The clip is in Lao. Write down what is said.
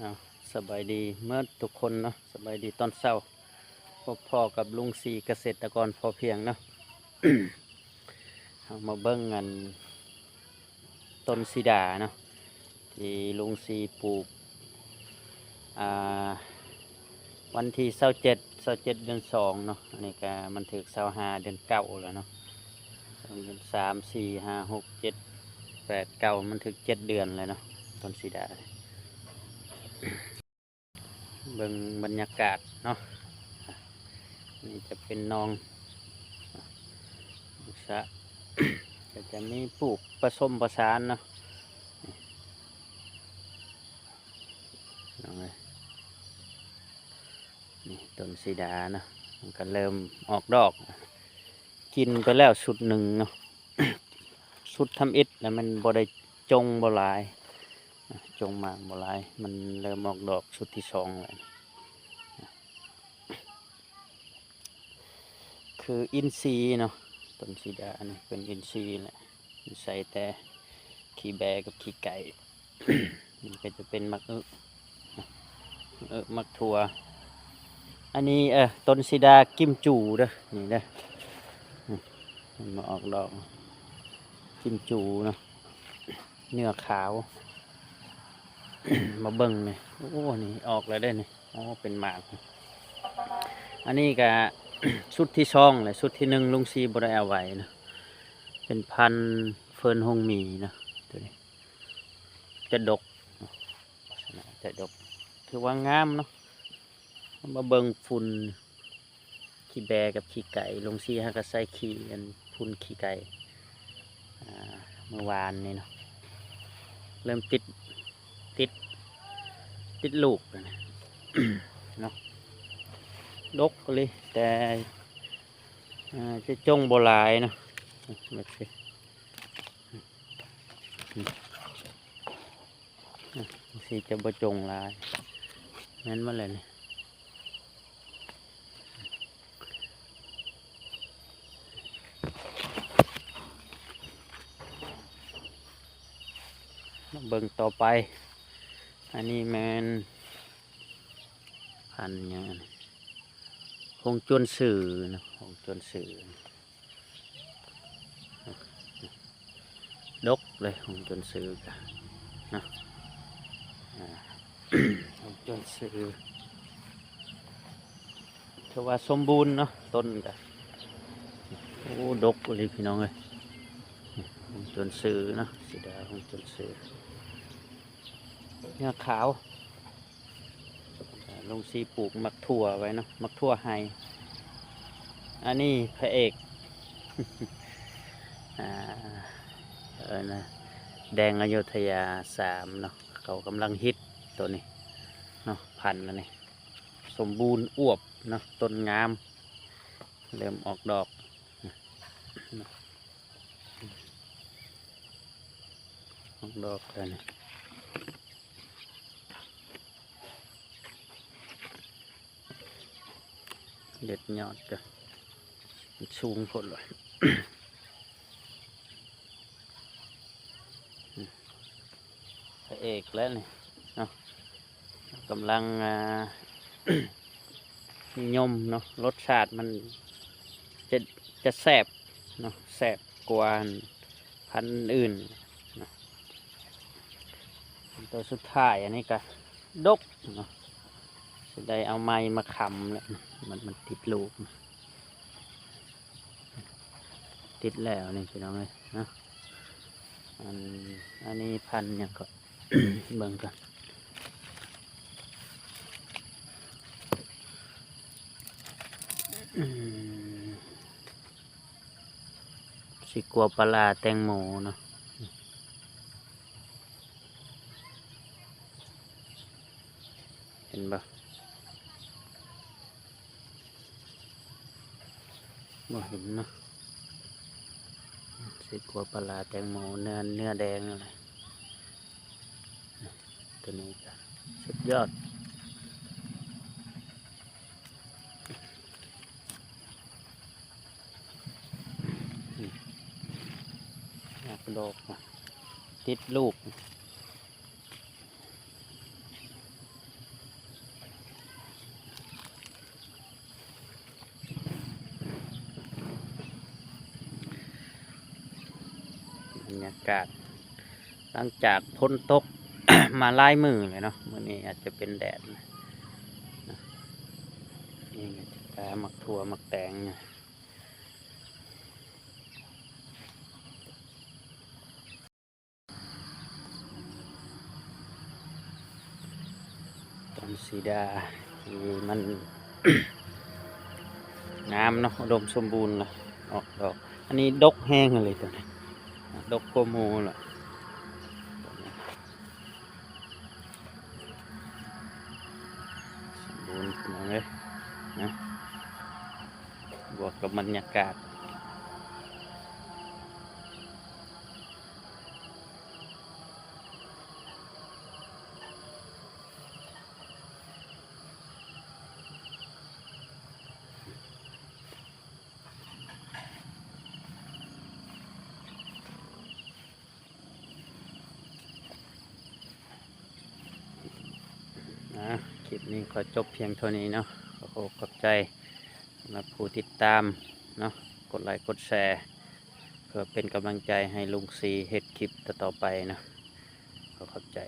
ເອົາ ສະບາຍດີເໝິດທຸກຄົນເນາະ, ສະບາຍດີຕອນເຊົ້າ. ພົບພໍ້ກັບລຸງສີກະເສດຕະກອນພໍພຽງເນາະ. ເຮົາມາເບິ່ງອັນຕົ້ນສີດາເນາະ ທີ່ລຸງສີປູກ ອ່າ ວັນທີຊາວເຈັດ ຊາວເຈັດເດືອນສອງເນາະ. ອັນນີ້ກະມັນຖືກຊາວຫ້າເດືອນເກົ້າແລ້ວເນາະ. ສອງ ສາມ ສີ່ ຫ້າ ຫົກ ເຈັດ ແປດ ເກົ້າ ມັນຖືກເຈັດເດືອນແລ້ວເນາະ ຕົ້ນສີດາ. ເບິ່ງບັນຍາກາດເນາະ. ນີ້ຈະເປັນໜອງສະ ກະຈະມີປູກປະສົມປະສານເນາະ. ນີ້ ນ້ອງເອີຍ ນີ້ຕົ້ນສີດາເນາະ ມັນກະເລີ່ມອອກດອກ ກິນໄປແລ້ວຊຸດໜຶ່ງເນາະ. ຊຸດທຳອິດນະ ມັນບໍ່ໄດ້ຈົ່ງບໍ່ຫຼາຍ ຈົ່ງໝາກບໍ່ຫຼາຍ ມັນເລີ່ມອອກດອກຊຸດທີສອງແລ້ວ. ຄືອິນຊີເນາະ ຕົ້ນສີດານີ້ເປັນອິນຊີແຫຼະ ໃສ່ແຕ່ຂີ້ແບ້ກັບຂີ້ໄກ່. ມັນກະຈະເປັນໝາກອຶ ໝາກອຶ ໝາກຖົ່ວ. ອັນນີ້ ເອີ ຕົ້ນສີດາກິມຈູເດີ ນີ້ເດີ ນີ້ ມັນມາອອກດອກກິມຈູເນາະ ເນື້ອຂາວ. ມາເບິ່ງນີ້ ໂອ້ ນີ້ອອກແລ້ວເດ້ນີ້ ໂອ້ ເປັນໝາກ. ອັນນີ້ກະຊຸດທີສອງແຫຼະ ຊຸດທີໜຶ່ງລຸງສີບໍ່ໄດ້ເອົາໄວ້ເນາະ ເປັນພັນເຟີນຮົງໝີເນາະ. ໂຕນີ້ຈະດົກ ລັກສະນະຈະດົກ ຖືວ່າງາມເນາະ. ມາເບິ່ງຝຸ່ນຂີ້ແບ້ກັບຂີ້ໄກ່ ລຸງສີຫາກະໃສ່ຂີ້ ອັນຝຸ່ນຂີ້ໄກ່ ອ່າ ມື້ວານນີ້ເນາະ ເລີ່ມຕິດ ຕິດ ຕິດລູກແລ້ວນະ ເນາະ. ດົກອີ່ຫຼີ ແຕ່ ອ່າ ຈະຈົ່ງບໍ່ຫຼາຍເນາະ ແບບນີ້. ອືມ ສີຈະບໍ່ຈົ່ງຫຼາຍ ແມ່ນໝົດແລ້ວນີ້. ມາເບິ່ງຕໍ່ໄປ ອັນນີ້ແມ່ນພັນຫຍັງ ຫົງຈວນຊື່ເນາະ ຫົງຈວນຊື່. ດົກເລີຍ ຫົງຈວນຊື່ກະເນາະ ອ່າ ຫົງຈວນຊື່ ຖືວ່າສົມບູນເນາະ ຕົ້ນກະ ໂອ້ ດົກອີ່ຫຼີພີ່ນ້ອງເອີຍ. ຫົງຈວນຊື່ເນາະ ສີດາຫົງຈວນຊື່ ເນື້ອຂາວ. ລຸງສີປູກໝາກຖົ່ວໄວ້ເນາະ ໝາກຖົ່ວໄຮ່. ອັນນີ້ພະເອກ ອ່າ ເອີ້ນນະ ແດງອະຍຸດທະຍາສາມເນາະ ເຂົາກຳລັງຮິດໂຕນີ້ເນາະ. ພັນອັນນີ້ສົມບູນອວບເນາະ ຕົ້ນງາມ ເລີ່ມອອກດອກ ອອກດອກແລ້ວນີ້ ເດັດຍອດກະ ມັນສູງໂພດລະ ພະເອກແລ້ວນີ້ເນາະ ກຳລັງ ອ່າ ນິຍົມເນາະ ລົດຊາດມັນຈະ ຈະແຊບເນາະ ແຊບກວ່າພັນອື່ນເນາະ. ໂຕສຸດທ້າຍອັນນີ້ກະດົກເນາະ ຊິໄດ້ເອົາໄມ້ມາຄ້ຳແລ້ວ ມັນ ມັນຕິດລູກ ຕິດແລ້ວນີ້ພີ່ນ້ອງເອີຍເນາະ. ອັນ ອັນນີ້ພັນຫຍັງເກາະ ເບິ່ງກ່ອນ ອືມ ຊິກົວປາລາແຕງໂມເນາະ ເຫັນບໍ່? ບໍ່ເຫັນເນາະ ຊິກົວປາລາແຕງໂມ ເນື້ອ ເນື້ອແດງນັ້ນແຫຼະ. ໂຕນີ້ກະສຸດຍອດ ອອກດອກ ຕິດລູກ. ອາກາດ ຫຼັງຈາກຝົນຕົກ ມາຫຼາຍມື້ແລ້ວເນາະ, ມື້ນີ້ອາດຈະເປັນແດດນະ. ນີ້ກໍຈະປາໝາກຖົ່ວໝາກແຕງນະ. ຕົ້ນສີດາທີ່ມັນ ງາມເນາະ, ອຸດົມສົມບູນລະ ອອກດອກ. ອັນນີ້ດົກແຮງເລີຍໂຕນີ້, ດົກກວ່າໝູ່ລະ. ສົມບູນພີ່ນ້ອງເອີຍນະ, ບວກກັບບັນຍາກາດ. ອ່າ ຄລິບນີ້ຂໍຈົບພຽງເທົ່ານີ້ເນາະ. ຂໍຂອບໃຈສຳລັບຜູ້ຕິດຕາມເນາະ, ກົດໄລກົດແຊ ເພື່ອເປັນກຳລັງໃຈໃຫ້ລຸງສີເຮັດຄລິບຕໍ່ໆໄປເນາະ. ຂໍຂອບໃຈ.